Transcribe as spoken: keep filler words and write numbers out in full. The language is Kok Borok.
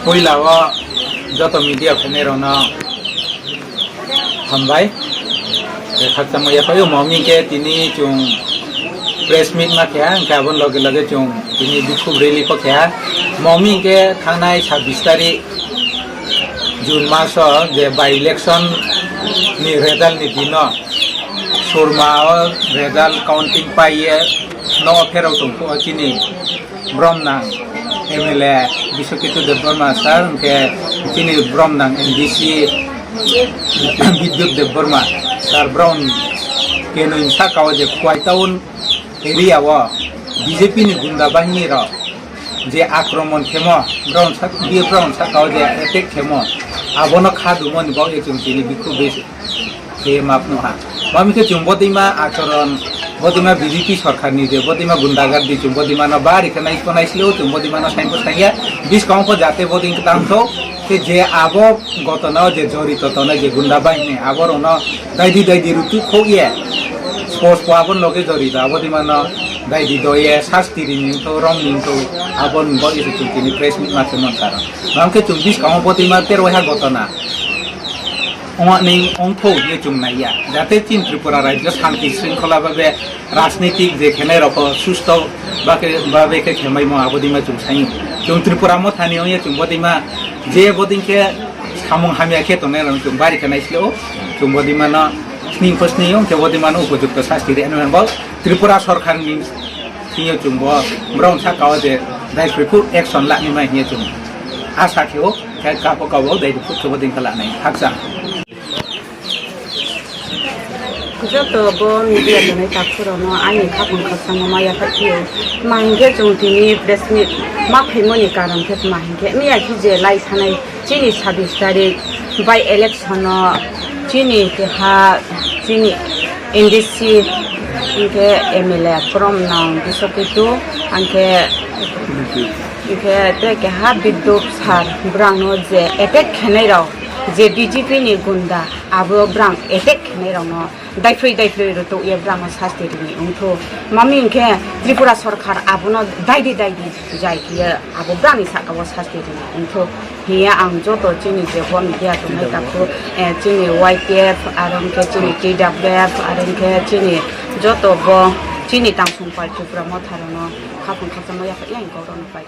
Puila o joto media phainairokno hambai. Khakchangma yaphai omo hwnkhe tini chwng press meet ma khe, hwnkhe aboni loge loge chwng tini bikhuk rally pho khe. Omo hwnkhe thangnai sabbish tarik June maso je by election ni result ni dino Surma o result counting paiye no pherok tongkho chini Bromnang M L A Biswaketu Debbarma sir, hwnkhe chini Bromnang M D C Bidyut Debbarma sir, Brom kenoi saka o je Khowai town area o B J P ni gunda bahini rok je akromon khemo, Brom sak-, biye Brom saka o je attack khemo, abono kha dumoni bagwi chwng tini bikhuk bes-, khe map nuha. Mami khe chwng bodima achoron, bodima B J P sorkar ni je bodima gundagardi chwng bodima no bari khe nai, nai silo chwng bodima no saimpo saiya. Biskang po jate boding tang tho, khe je abo gotona o je jorito tonai je gunda bahini abo rok no daidi daidi rutu khok ye. Spos po abo loge jorito abo dima no daidi doye sasti rini tho rom ni tho abo bo isu chwng tini press meet ma se mon karon. Mami khe chwng biskang po bodima ter waiha gotona. Ongni ongthok hinwi chwng naiya, jate chini Tripura rajyo shanti shringkhola babe rajnitik je khenai rokho susto bake, babe khe khemaimo abo dima chwng saio. Chwng Tripura mothani ongya chwng bodima je boding khe samung hamya khe tongnai rok chwng bari khe naisilo, chwng bodima no sning pho sning ong khe bodima no upojukto sasti rw anw bo Tripura sorkar ni thingyo chwng bo borok saka o je dai phuru action lani mai hinwi chwng asa khe o. Khe kabo kabo dai phuru chwng boding khe lanai hakcha. Joto bo media tonwi takhukrokno ani khakung khakchangma ma yaphai phio. Tma hinkhe chwng tini press meet ma phaimani karon khe tma hinkhe miya khe je lai sanai chini sabbish tarik by election o chini keha chini N D C hinkhe M L A Brom nang Biswaketu hinkhe Hinkhe tei keha Bidyut sir, bwrangno je attack khenai rok, je B J P ni gunda, abo bwrang attack khenai rokno daiphrui daiphrui rwtwk ye bwrangno sasti rwni wngthok. Mami hinkhe Tripura sorkar abono daidi daidi jai khe abo bwrangni saka o sasti rwni wngthok. Hiya ang joto chini je bo media tongnai takhuk, eh, chini Y P F, aro hinkhe chini T W F, aro hinkhe chini joto bo chini Tangsongpal Tripura motharokno khapang khakchangma yaphai yang kok rokno pai.